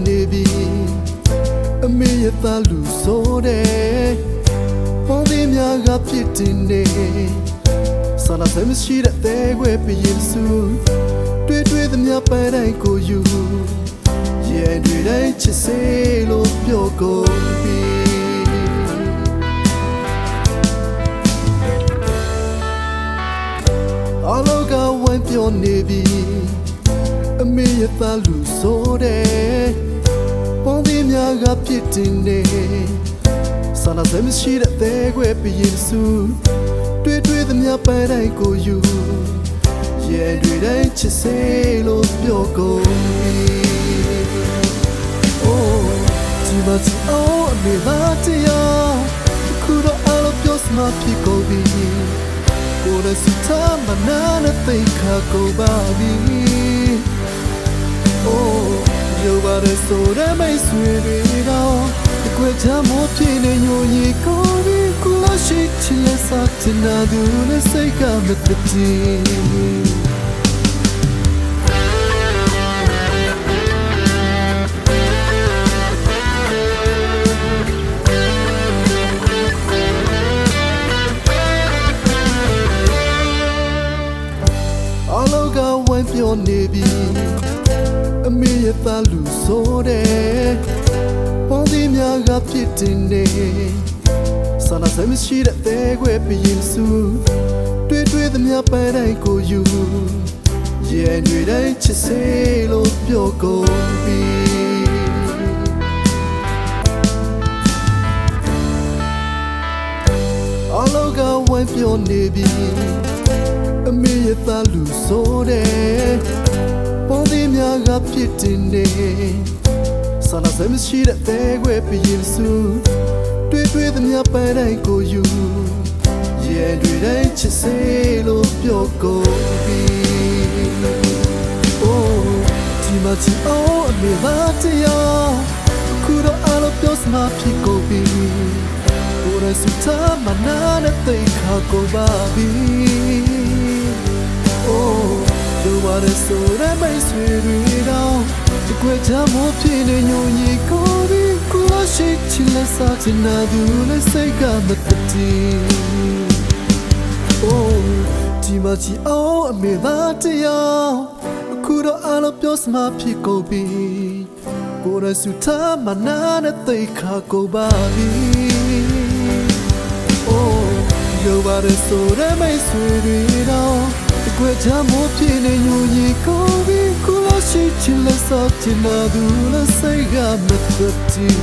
နေပြီ။ အမေ့ယသးလူၤစိဒဲး, ပေါင်းသ့ၣ်မၠးဂၤဖြစ်တည်နေ, စာနာစဲမရှိတဲ့ သဲကွဲပယီၤတဆူ, တွေ့တွေ့သမျှပန်းတိုင်ကိုယူ, ရင်အတွေ့တိုင်းချစ်စေလို့ပြောကုန်ပြီ။ အားလုံးကဝိုင်းပြောနေပြီ။ အမေ့ယသးလူၤစိဒဲး, ပေါင်းသ့ၣ်မၠးဂၤဖြစ်တည်နေ, စာနာစဲမရှိတဲ့ သဲကွဲပယီၤတဆူ, တွေ့တွေ့သမျှပန်းတိုင်ကိုယူ, ရင်အတွေ့တိုင်းချစ်စေလို့ပြောကုန်ပြီ။ အို, ကြည့်ပါကြည့်အောင် အမေ့သားတစ်ယောက်, အခုတော့အားလုံးပြောစမှာဖြစ်ကုန်ပြီ။ ကိုယ်တိုင်စုထားမနာနဲ့သိပ်ခါကုန်ပါပြီ။ အို, ရုပ်ပါတယ်ဆိုတဲ့မိတ်ဆွေတွေတော့, တကွဲ့ကြမဖြစ်နဲ့ ညိုညင်ကုန်ပြီ။ ခုလောက်ရှိချစ်လက်စတင်တာ သူလည်းစိတ်ကမသတည် အားလုံးကဝိုင်းပြောနေပြီ။ အမေ့ယသးလူၤစိဒဲး, ပေါင်းသ့ၣ်မၠးဂၤဖြစ်တည်နေ, စာနာစဲမရှိတဲ့ သဲကွဲပယီၤတဆူ, တွေ့တွေ့သမျှပန်းတိုင်ကိုယူ, ရင်အတွေ့တိုင်းချစ်စေလို့ပြောကုန်ပြီ။ အားလုံးကဝိုင်းပြောနေပြီ။ အမေ့ယသးလူၤစိဒဲး, ပေါင်းသ့ၣ်မၠးဂၤဖြစ်တည်နေ, စာနာစဲမရှိတဲ့ သဲကွဲပယီၤတဆူ, တွေ့တွေ့သမျှပန်းတိုင်ကိုယူ, ရင်အတွေ့တိုင်းချစ်စေလို့ပြောကုန်ပြီ။ အို, ကြည့်ပါကြည့်အောင် အမေ့သားတစ်ယောက်, အခုတော့အားလုံးပြောစမှာဖြစ်ကုန်ပြီ။ ကိုယ်တိုင်စုထားမနာနဲ့သိပ်ခါကုန်ပါပြီ။ အို, ရုပ်ပါတယ်ဆိုတဲ့မိတ်ဆွေတွေတော့, တကွဲ့ကြမဖြစ်နဲ့ ညိုညင်ကုန်ပြီ။ ခုလောက်ရှိချစ်လက်စတင်တာ သူလည်းစိတ်ကမသတည် အို, ကြည့်ပါကြည့်အောင် အမေ့သားတစ်ယောက်, အခုတော့အားလုံးပြောစမှာဖြစ်ကုန်ပြီ။ ကိုယ်တိုင်စုထားမနာနဲ့သိပ်ခါကုန်ပါပြီ။ အို, ရုပ်ပါတယ်ဆိုတဲ့မိတ်ဆွေတွေတော့, တကွဲ့ကြမဖြစ်နဲ့ ညိုညင်ကုန်ပြီ။ ခုလောက်ရှိချစ်လက်စတင်တာ သူလည်းစိတ်ကမသတည်